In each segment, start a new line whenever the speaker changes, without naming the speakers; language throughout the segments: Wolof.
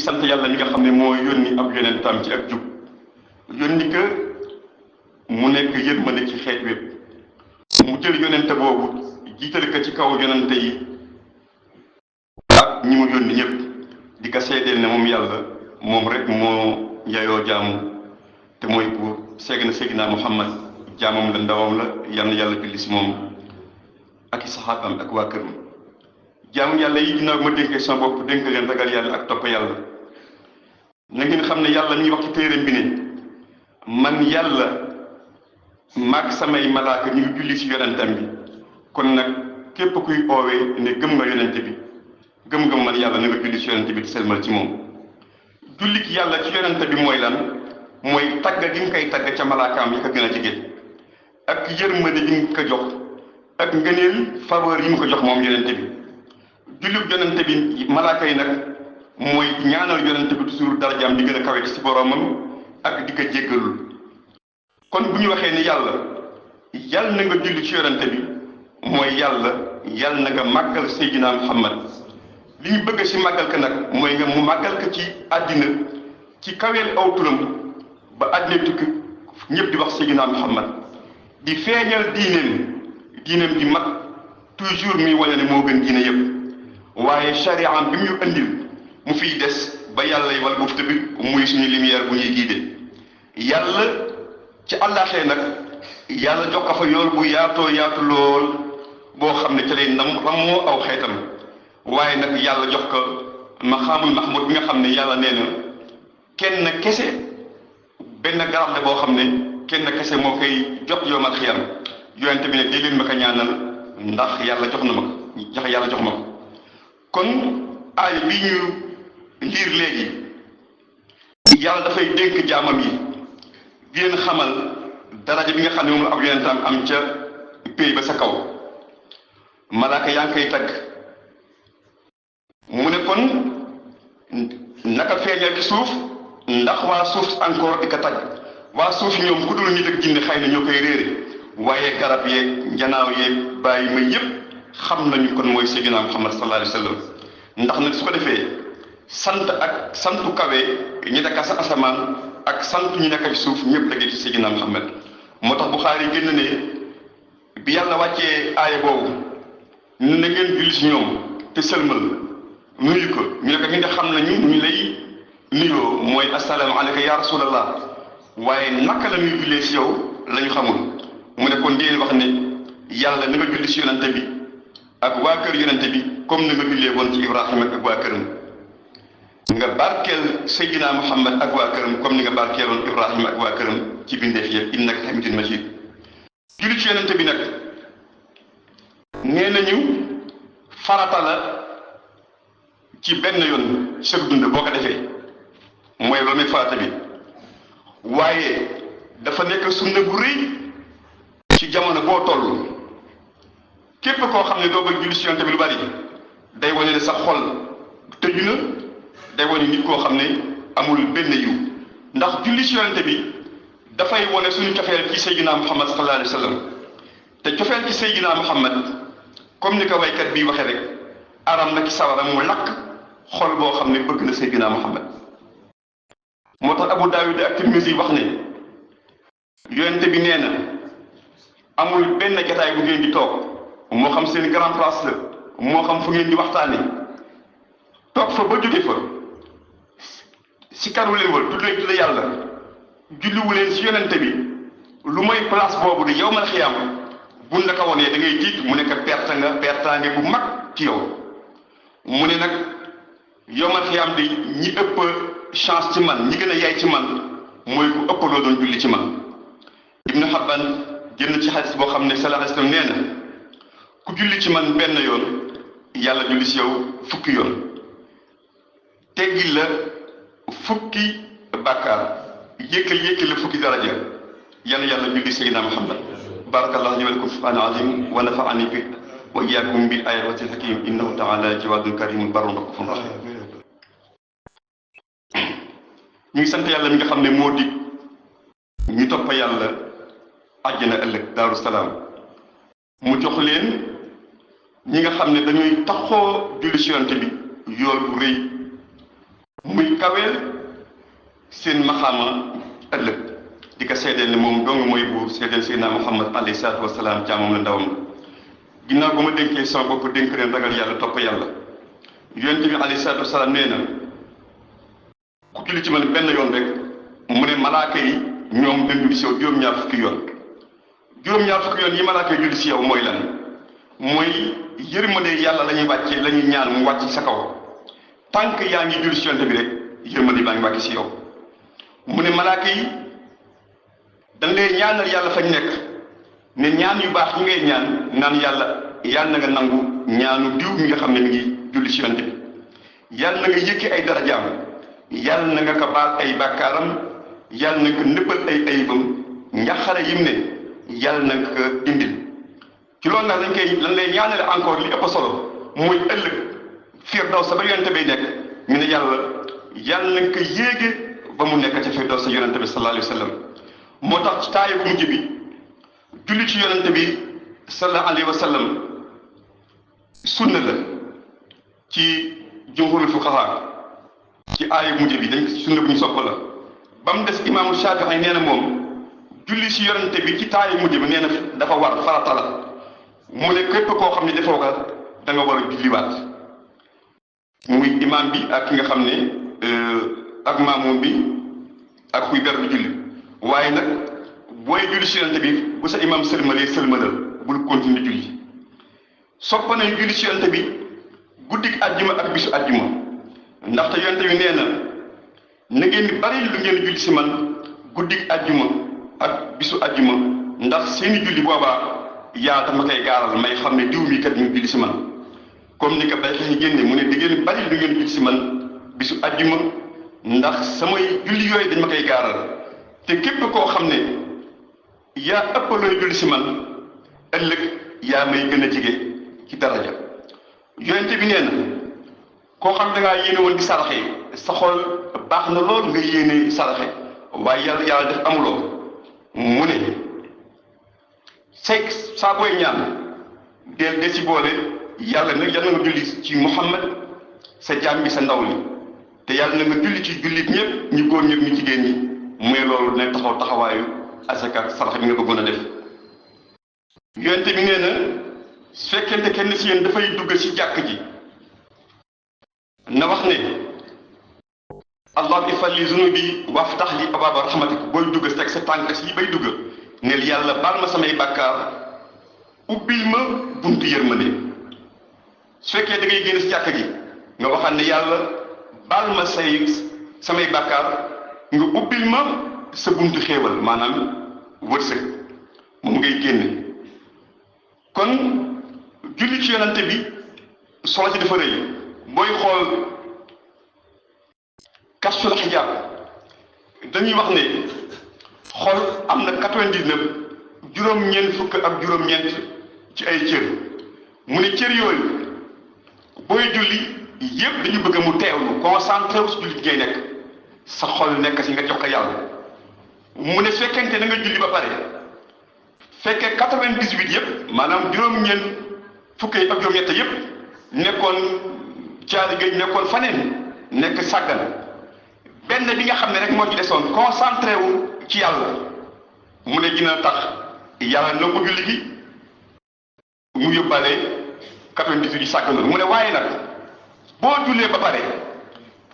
sant yàlla mi nga xam ne moo yónni ab yonentam ci ak jub yónni ko mu nekk yërmande ci xeet wépp mu jël yonente boobu jiital ko ci kaw yonente yi ak ñi mu yónni ñëpp di ko seedeel ne moom yàlla moom rek moo yayoo jaamu te mooy buur seeg na Seydina Muhammad jaamam la ndawam la yal na yàlla julli si moom ak i saxaabam ak waa këram jaamu yàlla yi ginnaaw ma dénkee sama bopp dénk leen ragal yàlla ak topp yàlla na ngeen xam ne yàlla mi ngi wax ci téeram bi ne man yàlla maag samay malaaka ñu ngi julli si yonentam bi kon nag képp kuy oowee ne gëm nga yonente bi gëm-gëm man yàlla na nga julli si yonente bi di selmal ci moom julli ki yàlla ci yonente bi mooy lan mooy tagg gi nga koy tagg ca malaakaam yi ko gën a jege ak yërmande gi nga ko jox ak ngëneel faveur yi nga ko jox moom yonente bi jullib yonente bi malaaka yi nag mooy ñaanal yonente bi toujours darajaam di gën a kawe ci boromam ak di ko jéggalul kon bu ñu waxee ni yàlla na nga julli ci yonente bi mooy yàlla na nga màggal Seydina Muhammad li ñu bëgg ci màggal ko nag mooy nga mu màggal ko ci àddina ci kaweel aw turam ba àddina tukki ñëpp di wax Seydina Muhammad di feeñal diineem di mat toujours muy wane ne moo gën diine yëpp waaye chariam bi mu ñu andil mu fiy des ba yàlla yi wal bufta bi muy suñu lumière bu ñuy guidé yàlla ci àllaaxee nag yàlla jox ko fa yool bu yaatoo yaatu lool boo xam ne ca lay moo aw xeetam waaye nag yàlla jox ko maqaamul mahmud bi nga xam ne yàlla nee na kenn kese benn garab la boo xam ne kenn kese moo koy jot yoomal xiyam yonente bi ne dee leen ma ko ñaanal ndax yàlla jox na ma ko yàlla jox ma ko kon aay bi ñu liir léegi yàlla dafay dénk jaamam yi di leen xamal daraja bi nga xam ne moom la ab yonentam am ca péy ba sa kaw malaaka yaa ngi koy tagg mu ne kon naka feeñal ci suuf ndax waa suuf encore di ko tagg waa suuf ñoom ku dul nit ak jinne xëy na ñoo koy réere waaye garab yeeg njanaaw yeeg bàyyi ma yépp xam nañu kon mooy Seydina Muhammad sallallahu alayhi wa sallam ndax nag su ko defee sant ak santu kawe ñi nekk sa asamaan ak sant ñi nekk ci suuf ñëpp la ci Seydina Muhammad moo tax Buxaari génn ne bi yàlla wàccee aaya boobu ñu ne ngeen julli si ñoom te sëlmal nuyu ko ñu ne ko ñu ne xam nañu ñu lay nuyoo mooy assalaamu aleyka ya rasulallah waaye naka la ñuy jullee si yow la ñu xamul mu ne kon di wax ne yàlla na nga julli si yonante bi ak waa kër yonante bi comme na nga jullee woon ci Ibrahima ak waa këram nga barkeel Seydina Muhammad ak waa këram comme ni nga barkeeloon Ibrahima ak waa këram ci bindeef yëpp innaka hamidun majid julli ci yonante bi nag nee nañu farata la ci benn yoon sa dund boo ko defee mooy loolu mooy farata bi waaye dafa nekk sunna bu rëy ci jamono boo toll képp koo xam ne doo bëgg julli ci yonante bi lu bari day wane ne sa xol tëju na day wane nit koo xam ne amul benn yiw ndax julli ci yonante bi dafay wane suñu cofeel ci Seydina Muhammad sallallahu alayhi wa sallam te cofeel ci Seydina Muhammad comme ni ko waykat bii waxee rek aram na ci sawara mu lakk xol boo xam ne bëgg na Seydina Muhammad moo tax Abu Daawud ak Tirmisi wax ne yonente bi nee na amul benn jataay bu ngeen di toog moo xam seen grand place la moo xam fu ngeen di waxtaane toog fa ba jóge fa si karu leen wal tudd yàlla julliwu leen si yonente bi lu mooy place boobu di yawmal xiyaam buñ la ko wonee da ngay tiit mu nekk pertaange bu mag ci yow mu ne nag yawmal xiyaam di ñi ëpp chance ci man ñi gën a yaay ci man mooy ku ëpp loo doon julli ci man Ibnu Xabban génn ci xadis boo xam ne sallallahu alayhi wa sallam nee na ku julli ci man benn yoon yàlla julli ci yow fukki yoon teggil la fukki bàkkaar yëkkal la fukki daraja yàlla julli Seydina Muhammad barakallahu li wa lakum fi al-Qur'an al-azim wa nafa'ani bi wa iyyakum bil ayati al-hakim innahu ta'ala jawadun karimun barrun rahim ñu ngi sant yàlla mi nga xam ne moo dig ñu topp yàlla àjjana ëllëg daaru salaam mu jox leen ñi nga xam ne dañuy taxoo julli ci yonante bi yool bu rëy muy kaweel seen maxaama ëllëg di ko seedeel ne moom dong mooy buur seedeel Seydina Muhammad alayhi salaatu wasalaam jaamam la ndawam la ginnaaw ba ma dénkee sama bopp dénk leen ragal yàlla topp yàlla yonent bi alayhi salaatu wasalaam nee na ku julli ci man benn yoon rek mu ne malaaka yi ñoom dañ julli si yow juróom-ñaar fukki yoon juróom-ñaar fukki yoon yi malaaka yi julli si yow mooy lan mooy yërmande yàlla la ñuy wàcce la ñuy ñaan mu wàcc sa kaw tànk yaa ngi julli si yonent bi rek yërmande baa ngi wàcc si yow mu ne malaaka yi dañ lay ñaanal yàlla fañ nekk ne ñaan yu baax yi ngay ñaan naan yàlla na nga nangu ñaanu diw mi nga xam ne mi ngi julli si yonent bi yàlla na nga yëkki ay darajaam yàlla na nga ko baal ay bàkkaaram yàlla na nga ko nëppal ay ayibam njaxare yim ne yàlla na nga ko indil ci loolu nag lan lay ñaanale encore li ëpp solo mooy ëllëg Firdawsa ba yonent bay nekk ñu ne yàlla na nga ko yéege ba mu nekk ca Firdawsa yonent bi sallallahu alayhi wa sallam moo tax ci taaya bu mujj bi julli ci yonent bi sallallahu alayhi wa sallam sunna la ci jumhurul fuqaha ci aaya mujj bi dañ sunna bu ñu sopp la ba mu des imaamu Shaafi'i nee na moom julli ci yonent bi ci taaya mujj bi nee na dafa war farata la mu ne képp koo xam ne defoo ko da nga war a julliwaat muy imaam bi ak ki nga xam ne ak maamoom bi ak kuy ber du julli waaye nag booy julli ci yonent bi bu sa imaam sëlmalee sëlmalal bul continuer julli sopp nañ julli ci yonent bi guddik àjjuma ak bisu àjjuma ndaxte yonent bi nee na ngeen di bari lu ngeen julli ci man guddik àjjuma ak bisu àjjuma ndax seeni julli boobaa yaa dama koy gaaral may xam ne diw mi kat ñu julli ci man comme ni ko bay xëy génne mu ne di ngeen bari lu ngeen julli ci man bisu àjjuma ndax samay julli yooyu dañ ma koy gaaral te képp koo xam ne yaa ëpp looy julli ci man ëllëg yaa may gën a jige ci daraja yonent bi nee na koo xam da ngaa yéene woon di saraxe sa xol baax na lool nga yéene saraxe waaye yàlla def amuloo mu ne say saa booy ñaan de si boole yàlla na nga julli ci Muhammad sa jaam bi sa ndaw li te yàlla na nga julli ci jullit ñëpp ñu góor ñëpp ñu jigéen ñi muy loolu dina taxaw taxawaayu asaka sarax bi nga ko gën a def yonent bi nee na su fekkente kenn si yéen dafay dugg ci jàkk ji na wax ne allah ifal li zunubi waftax li abwaaba rahmatik booy dugg teg sa tànk si bay dugg neel yàlla baal ma samay bàkkaar ubbil ma buntu yërmande su fekkee da ngay génn si jàkk ji nga waxaat ne yàlla baal ma samay bàkkaar nga ubbil ma sa buntu xéewal maanaam wërsëg moom ngay génne kon julli ci yonante bi solo ci dafa rëy booy xool kashful xijaab dañuy wax ne xool am na 99 juróom-ñeent fukk ak juróom-ñeent ci ay cër mu ne cër yooyu booy julli yépp dañu bëgg mu teewlu concentré wu si julli ngay nekk sa xol nekk si nga jox ko yàlla mu ne fekkente na nga julli ba pare fekkee 98 yépp maanaam juróom-ñeent fukk ak juróom-ñett yépp nekkoon caali géej nekkoon faneen nekk sàggan benn bi nga xam ne rek moo ci desoon concentré wu ci yàlla mu ne dina tax yàlla na ko julli gi mu yóbbaale 98 yi sàgganoon mu ne waaye nag boo jullee ba pare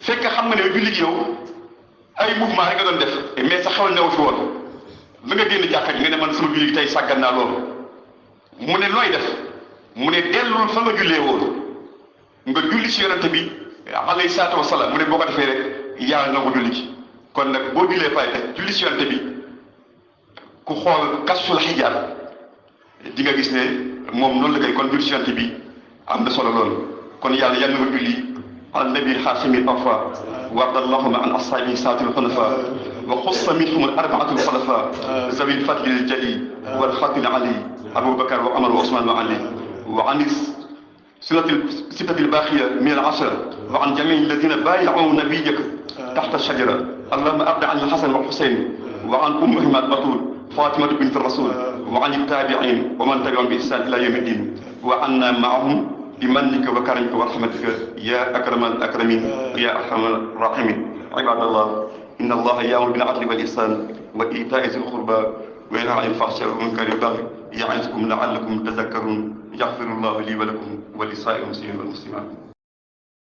fekk xam nga ne julli gi yow ay mouvement rek nga doon def mais sa xel newu fi woon la nga génn jàkka ji nga ne man sama julli gi tey sàggan naa loolu mu ne looy def mu ne dellul fa nga jullee woon nga julli ci yonante bi alayhi salaatu wasalaam mu ne boo ko defee rek yàlla na ko julli ci kon nag boo jullee pare te julli ci yonante bi ku xool kashful xijaab di nga gis ne moom noonu la koy kon julli ci yonante bi am na solo loolu kon yàlla yal na nga julli ala nabi xaasimi afa warda allahuma an ashaabihi saatil xunafa wa xussa minhum al arbaatul xulafa zawi lfadli ljali walxadil ali aboubacar wa amar wa osman wa ali wa an ستة الباقية من العشر وعن جميع الذين بايعوا نبيك تحت الشجرة اللهم أرض عن الحسن والحسين وعن أمهما البطول فاطمة بنت الرسول وعن التابعين ومن تبعهم بإحسان إلى يوم الدين وعنا معهم بمنك وكرمك ورحمتك يا أكرم الأكرمين يا أرحم الراحمين. عباد الله، إن الله يأمر بالعدل والإحسان وإيتاء ذي القربى وينهى عن الفحشاء والمنكر والبغي يعظكم لعلكم تذكرون. يغفر الله لي ولكم ولسائر المسلمين والمسلمات.